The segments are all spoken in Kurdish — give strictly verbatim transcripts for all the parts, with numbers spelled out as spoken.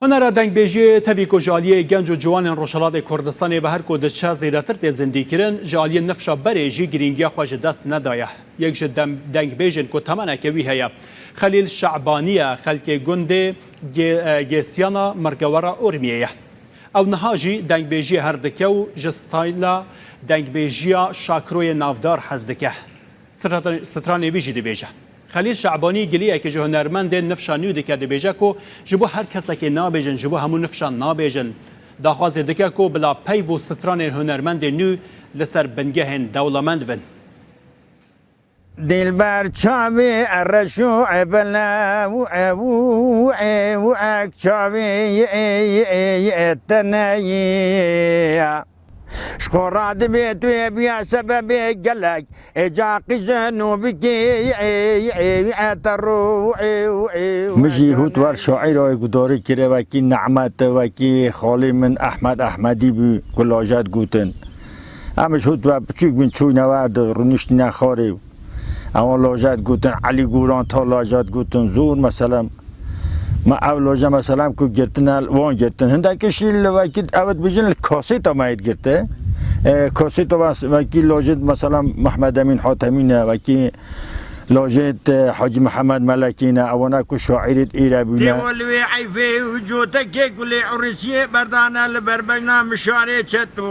Hunera dengbêjiyê tevî ku ji aliyê genc û ciwanên Rojhelatê Kurdistanê ve her ku diçe zêdetir tê zindîkirin, ji aliyê nifşa berê jî girîngiya xwe ji dest nedaye. Yek ji dem-, dengbêjên ku temeneke wî heye, Xelîl Şebanî ye, xelkê gundê Gê-, e, Gêsiyana Mirgewera Urmiyê ye. Ew niha jî dengbêjiyê her dike û ji stayla dengbêjiya Şakroyê navdar hez dike. Strata-, stranê wî jî dibêje. Xelîl Şebanî giliyeke ji hunermendên nifşa nû dike, dibêje ku ji bo her kesekê nabêjin, ji bo hemû nifşan nabêjin. Daxwazê dike ku bila peyv û stranên hunermendên nû li ser bingehên dewlemend bin. Dilber çavê reş û ebele û ew û ew ek çavê ye, ye, ye, ye teneyê. Ji xwe radibê tu yê bûye sebebê gelek. Ê ca qîzin û bikê, ê, ê, ê, te ro, ê, ê, Min jî hût wer şaîra gudarî kire, wekî Nehmet, wekî xalê min Ehmed Ehmedî bû ku lajet gotin. Em ji hût we piçûk bûn, çûyne wer di rûniştîne xarê. Ewan lajet gotin, Elî Goran ta lajet gotin, zor meselem. Me ev loje, meselem, ku girtine, wan girtin. Hindek jî li wekî ew dibêjin li kasêta me yê girte. E, kasêta me wekî lojê, meselem, Mehmed Emîn Hatemî ne, wekî lojê, e, Hacî Mihemed Melekî ne, ewana ku şaîrê êre bûne. Têwa li wê eyfê û cotekê ku lê Urusiyê berdane li ber bejna mişarê çeto.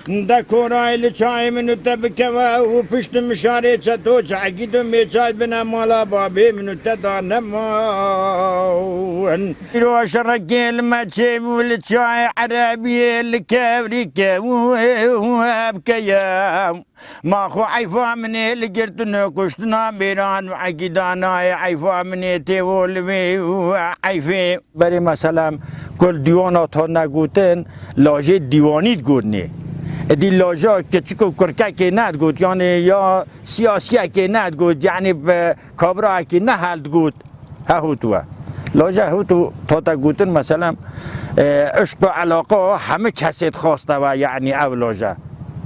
De korayê li çayê min û te bikeve û pişt mişarê çeto çekî tu mêçay bine mala babê min û te da nema. Îro şerekê li me çêbû li çayê Erebiyê li kevrî ke û ev keye. Ma xwe eyfa min ê li girtin û kuştina mêran û ekîdanayê eyfa min ê têwo li wê û eyfê. Berê meselem ku li dîwana tane gotin, lajê dîwanî digotinê. Êdî laja keçik û kurkekê nedigot, yanî ya siyasiyekê nedigot, yanî bi kabrayekê neheldigot. He hût we. Laja hût û tate gotin, meselem, e, işq û elaqa hemî kesê dixwaste we, yanî ev laja.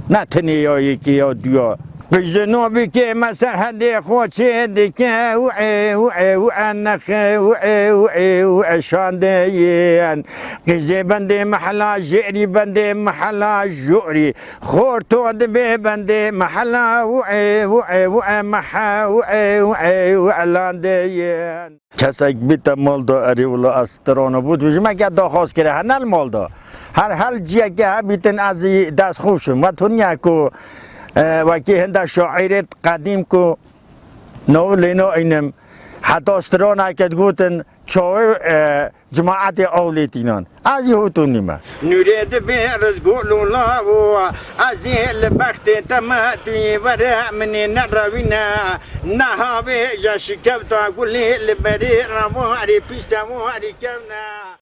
Ne tenê ya yekê ya duya. Qîzino bikê me serhedê xwe çê dike û ê û ê û enexe û ê û ê û eşandeyên. Qîzê bendê mehela jêrî, bendê mehela jûrî. Xorto dibê bendê mehela û ê û ê û e mehe û ê û ê û elandeyên. Kesek bîte mal da, erê wila ez strana bû, dibêjim, me ke daxwaz kire, hene li mal da. Her hel ciyeke hebîtin ez ê dest xweş im. Wet hûn ya ku, e, wekî hinde şaîrê qedîm ku nav lê nayînim. Heta straneke digotin, çawê, e, cimaetê ewlêtînan. Ez jî hût û nîme. Nûrê dibê rizgul û lawo, ez ê li bextê te me tu yê were min ê nerewîne. Ne havê je şikewta gulê li berê rewarê pîsewarî kevne.